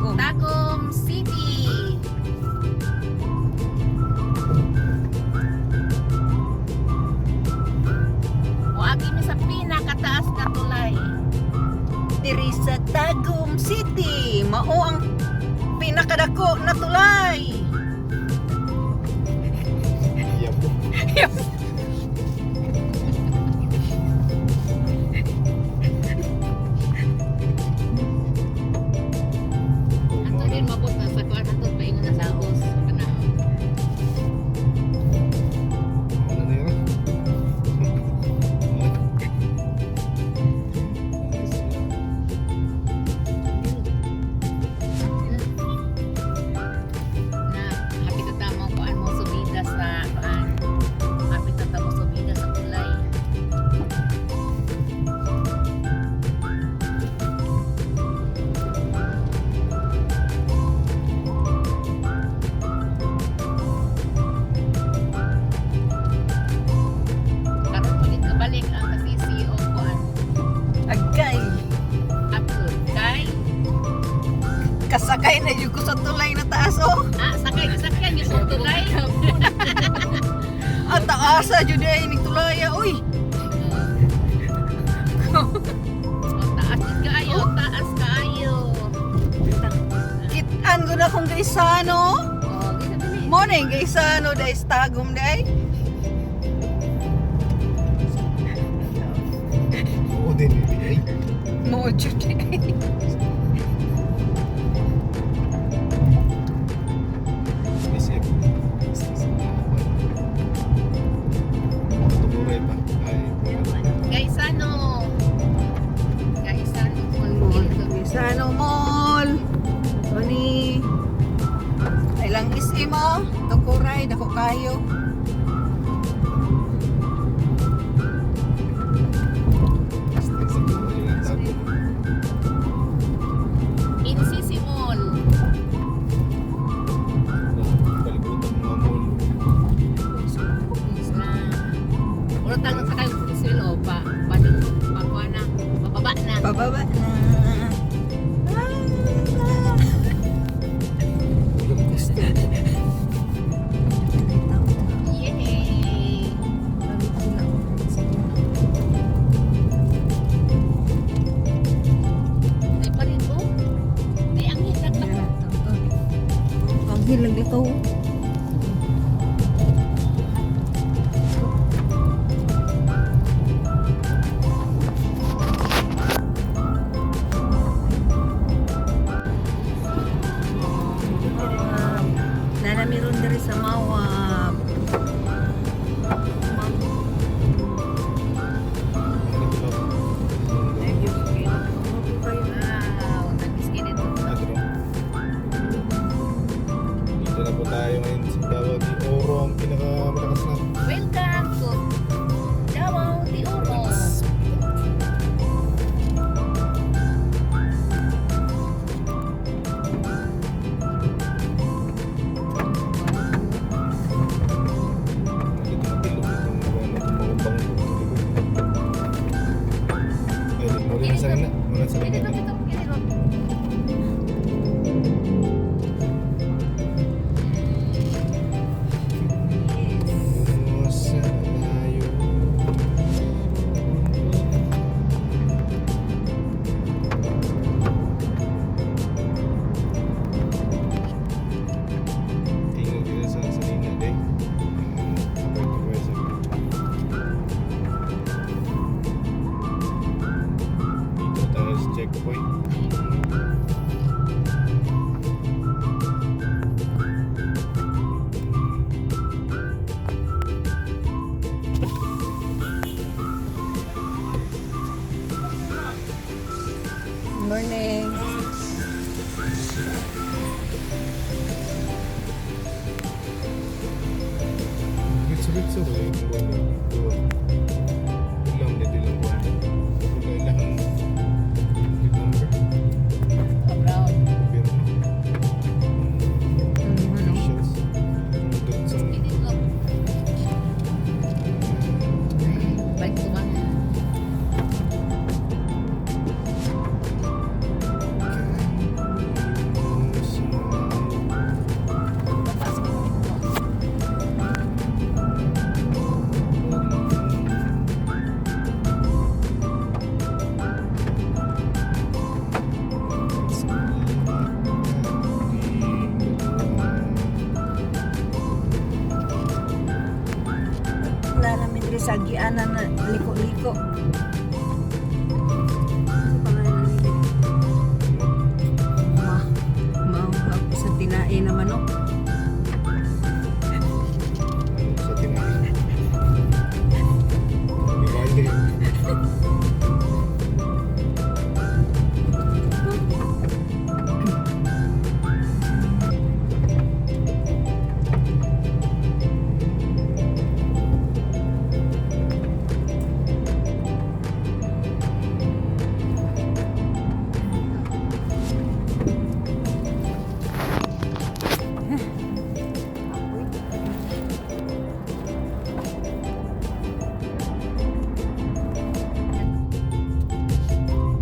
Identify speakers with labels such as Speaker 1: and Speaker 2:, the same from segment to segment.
Speaker 1: Tagum.
Speaker 2: Tagum City. Moagi mi sa pinakataas na tulay.
Speaker 1: Diri sa Tagum City, mao ang pinakadako na tulay.
Speaker 3: Yep.
Speaker 2: Ato din mabot na sa kuan ato paingon na sa host kana.
Speaker 3: Ano na yun?
Speaker 2: Na hapit na tamo kuan mo subida sa kuan. Hapit na tamo subida sa tulay. Karon pagit kabalik ang kasisi o kuan
Speaker 1: Agay,
Speaker 2: upload kay
Speaker 1: kasakay na jud ko sa tulay na taas oh.
Speaker 2: ah sakay sakyan yung sa tulay.
Speaker 1: Ang taasa jud ay ni tulay ah, uy.
Speaker 2: Oh, taas gid kaayo, taas kaayo.
Speaker 1: Kitaan ko na kung gaysano.
Speaker 2: Oh, gina dili.
Speaker 1: Mo na yung gaysano dahil sa Tagum day.
Speaker 3: Oo din, eh.
Speaker 1: Mo jud ay.
Speaker 3: SF. Tukuray pa. Ay,
Speaker 2: Gaisano. Gaisano Mall.
Speaker 1: Gaysano Mall. Tony. Ay lang SM oh. Tukuray dako kayo.
Speaker 3: sa tukuray yung tago.
Speaker 2: NCC Mall.
Speaker 3: Kalibutan mga mall.
Speaker 2: Na Uro tang sa kayo sa o pa pa pa pa na pababa na.
Speaker 1: Pababa na. Ah.
Speaker 3: Walang gusto.
Speaker 2: Yay! Ay pa rin oh. Ay ang hilag na.
Speaker 1: Ang hilag ikaw. Nanamiron diri sa Mawab.
Speaker 3: Ano ito ba?
Speaker 2: Wow, nag-skin ito.
Speaker 3: Agro. Dito na po tayo ngayon sa Davao de Oro, ang pinakamalakas na.
Speaker 2: Welcome to Davao de Oro.
Speaker 3: Dito mabilog itong ano, itong mga bangko sa likod. Ay, muna na sa na. Muna sa
Speaker 2: Dito,
Speaker 3: na.
Speaker 2: dito, dito.
Speaker 3: Sa layo. Tingnan dito sa Salina, de. Dito tayo sa checkpoint.
Speaker 1: Morning.
Speaker 3: Ritsu-ritsu ba yung buwan yun? Diba? Ilang na dilang buwan. Wala ilang number.
Speaker 2: Oh, brown.
Speaker 3: Pero officials. Dutsan.
Speaker 2: Dito. Balik ko ba?
Speaker 1: Sa agianan na liko-liko. Ano pangalan nila? Ma, mawap sa tinae na manok.
Speaker 3: Ano sa tinahin? Di bali.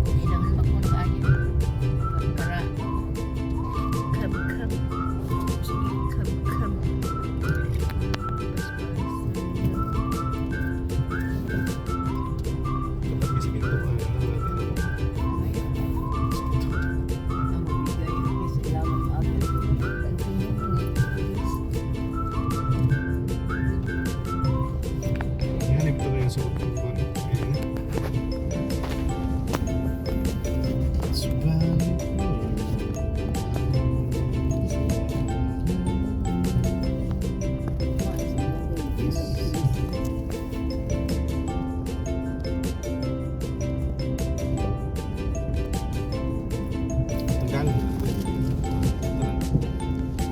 Speaker 2: Kailangan makuha tayo. Para
Speaker 1: Kab, kab. Sige, kab, kab.
Speaker 3: Dapat kasi ginto ka. Ano natin?
Speaker 2: Ang magbigay sa ilawan agad.
Speaker 3: Yan, ito na yung suot ko. Ayan. Tagal.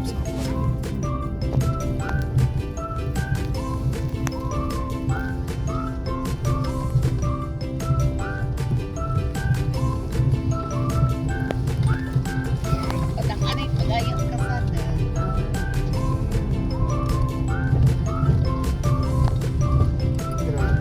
Speaker 3: Usapan.
Speaker 2: At ang anay pag-ayang kasada.
Speaker 3: Grabe.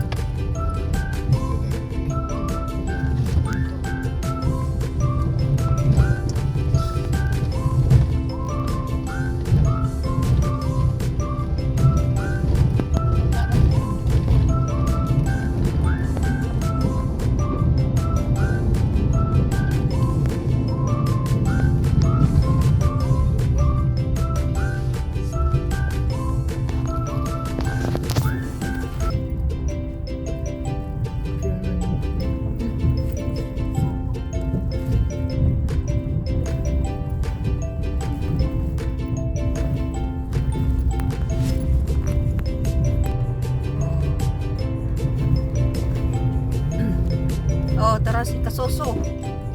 Speaker 1: Oh, tara si Kasuso.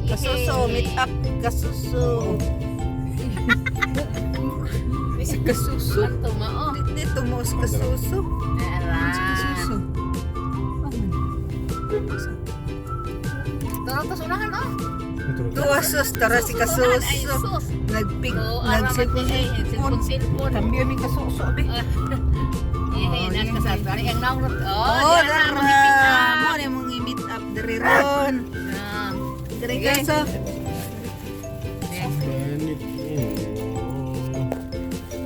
Speaker 1: Kasuso, meet up Kasuso. Si Kasuso.
Speaker 2: Anto mao.
Speaker 1: Dito mo si Kasuso.
Speaker 2: Ara.
Speaker 1: Si Kasuso.
Speaker 2: Tara tas unahan oh.
Speaker 1: Tuwasos, tara si
Speaker 2: Ay,
Speaker 1: Kasuso.
Speaker 2: sus.
Speaker 1: Nagpig,
Speaker 2: So, ara man ni eh,
Speaker 1: nagsilpon.
Speaker 2: silpon silpon.
Speaker 1: Cambio mi Kasuso, be.
Speaker 2: Eh, eh, nas kasada. Ari ang naurot. Oh,
Speaker 1: Oh,
Speaker 2: di ara
Speaker 1: dara.
Speaker 2: mag-pick up.
Speaker 1: Mo na mong i-meet up diri ron.
Speaker 2: Ah,
Speaker 1: Diri
Speaker 2: Sige.
Speaker 1: kaso.
Speaker 3: Panic.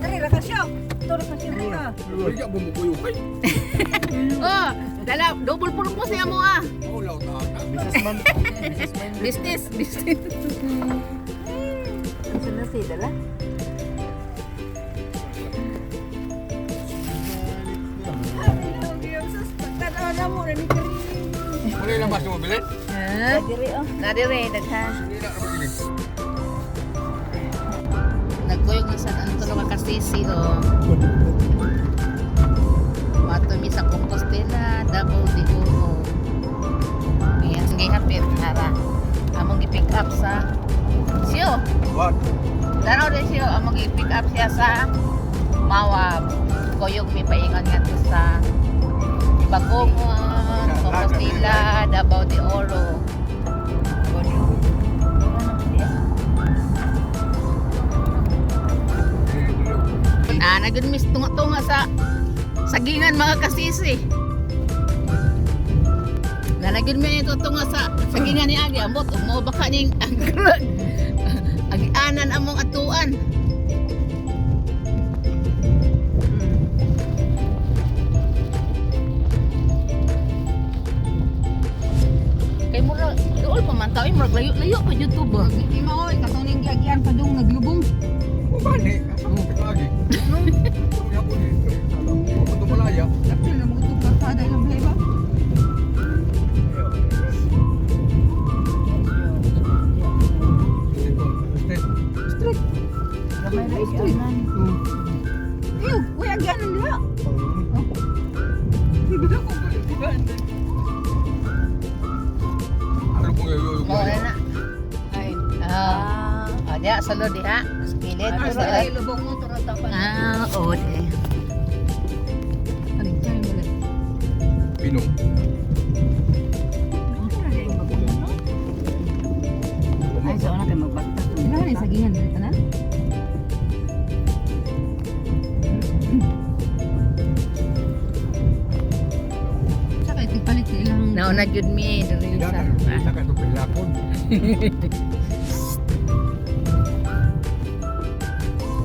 Speaker 1: Diri ra ka siya. Turo ka siya. Diri ka.
Speaker 2: Oh, dala double purpose niya mo ah.
Speaker 3: Businessman. Businessman.
Speaker 2: Business, business.
Speaker 1: Ano na siya dala?
Speaker 4: Wala yung labas mo, bilin?
Speaker 2: Ha?
Speaker 1: Diri oh.
Speaker 2: Nadire daghan.
Speaker 4: Hindi na ako bilin.
Speaker 2: Nagkuyog na sa Antonio Makasisi oh. Mato mi sa Compostela, Davao de Oro. Ayan, sige hapit hara. Among gi-pick up sa Siyo.
Speaker 4: What?
Speaker 2: Daraw din siyo, among gi-pick up siya sa Mawab. Kuyog mi paingon nga to sa Bagongon, Compostela, Davao de Oro. Davao de Oro. Ah, nagudmis tunga-tunga sa sagingan mga kasisi. Nalagyan mi ito tunga sa sagingan ni Agi ambot mo baka ning agianan among atuan. Kay mura dool pa man tao, eh, murag layo-layo pa jud to ba.
Speaker 1: Di mo oy katuning giagian pa dong naglubong.
Speaker 4: O bani, asa mo lagi? Ano? Ako dito. Ako tumalaya.
Speaker 1: Dapil na mo itong kartada ilang balay ba? Gamay na street. Iyo, uy, agyanan diha.
Speaker 4: Ano po yung
Speaker 2: Mo na.
Speaker 1: Ay.
Speaker 2: Ah. Oh, diha sulod diha. Sa kilid.
Speaker 1: Pero
Speaker 2: Sulod.
Speaker 1: ay lubong mo turo tapan.
Speaker 2: Ah, oo di.
Speaker 1: Alin tayo mo lang.
Speaker 4: Pinong.
Speaker 1: Ay, sa una kay magbakta. Wala rin sagingan dito tanan. Sa kay tigpalit sa ilang
Speaker 2: Nauna jud mi diri sa.
Speaker 4: Kita ka ito pilakon.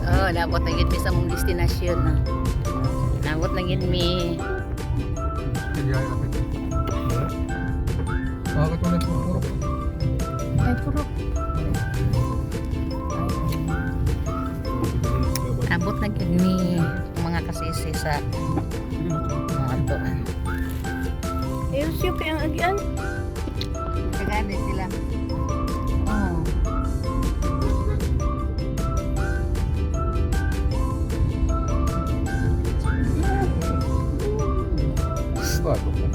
Speaker 2: Oh, nabot na gyud mi sa mong destinasyon na. Nabot na gyud mi.
Speaker 4: Sige, ay lapit. Bakit ulit po puro?
Speaker 1: Ay puro.
Speaker 2: Nabot na gyud mi mga kasisi sa mga to.
Speaker 1: Ayun siya kay ang agian.
Speaker 2: Kagani sila. Oh.
Speaker 4: Bato ko.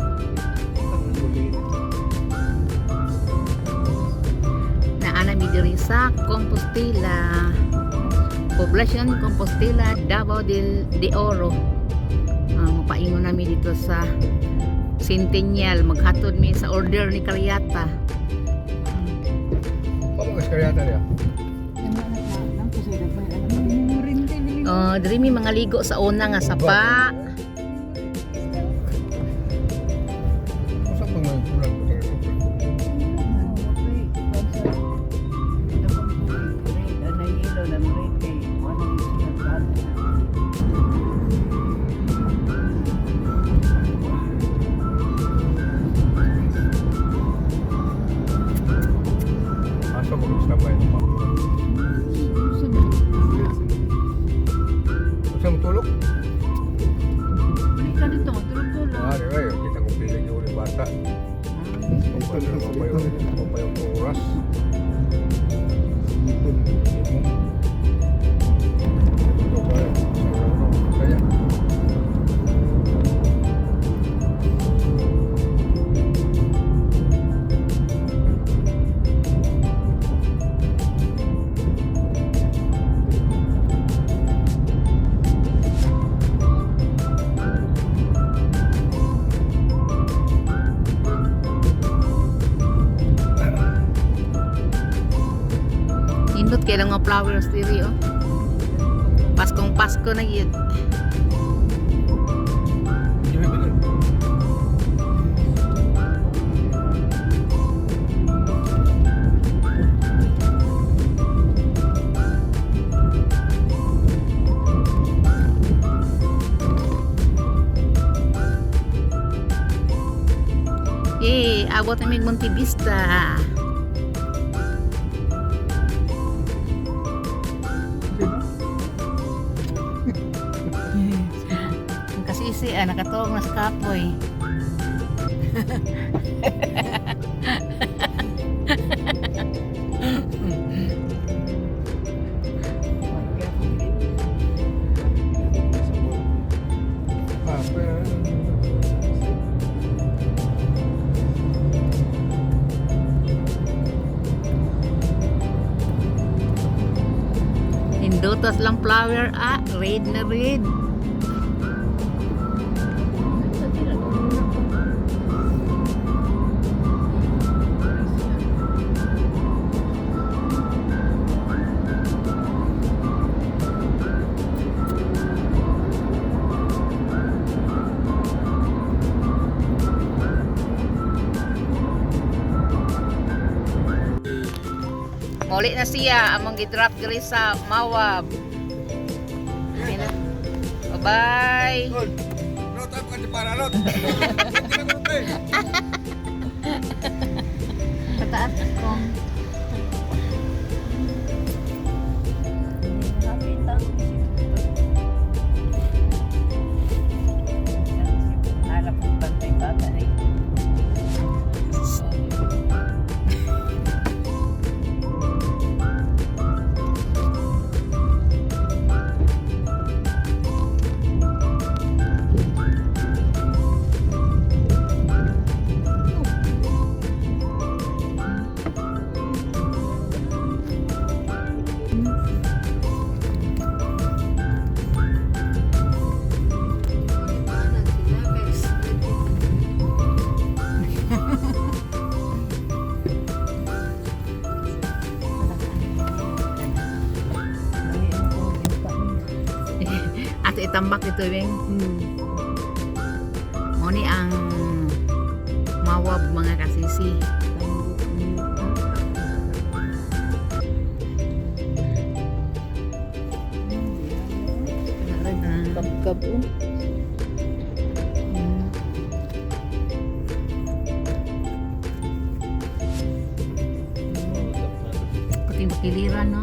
Speaker 2: Naana mi diri sa Compostela. Poblacion Compostela, Davao del de Oro. Ah, mapaingon nami dito sa Centennial. Maghatod mi sa order ni Karyata.
Speaker 4: Pamugas kaya niya.
Speaker 2: Oh, diri mi mga ligo sa una nga sapa.
Speaker 4: Usa pa nga kulang ko tayo. Asa ko gusto ba ito? Usa mo tulog?
Speaker 1: Balik ka dito, tulog-tulog.
Speaker 4: Ah, di ba? Kita ko pili yung ulit bata. Papayo oras. Kaya.
Speaker 2: Nindot kay lang mga flowers diri oh. Paskong Pasko na gyud.
Speaker 4: Hindi ba bilhin?
Speaker 2: Yay, abot na mig Monte Vista. Ang kasisi ah, nakatuong na sa kapoy.
Speaker 4: Ah, pero...
Speaker 2: Nindutos lang flower ah, red na red. Muli na siya among gidrop diri sa Mawab. Ayun na. Bye-bye.
Speaker 4: Tol, no tayo ka para lot. Hindi na ko tayo.
Speaker 2: Pataas ako.
Speaker 1: Hanap ng bantay bata na ito.
Speaker 2: tambak dito, Weng. Mo ni ang Mawab, mga kasisi.
Speaker 1: Tambok ni yuta. Kabkab oh.
Speaker 2: Puting bakiliran, no?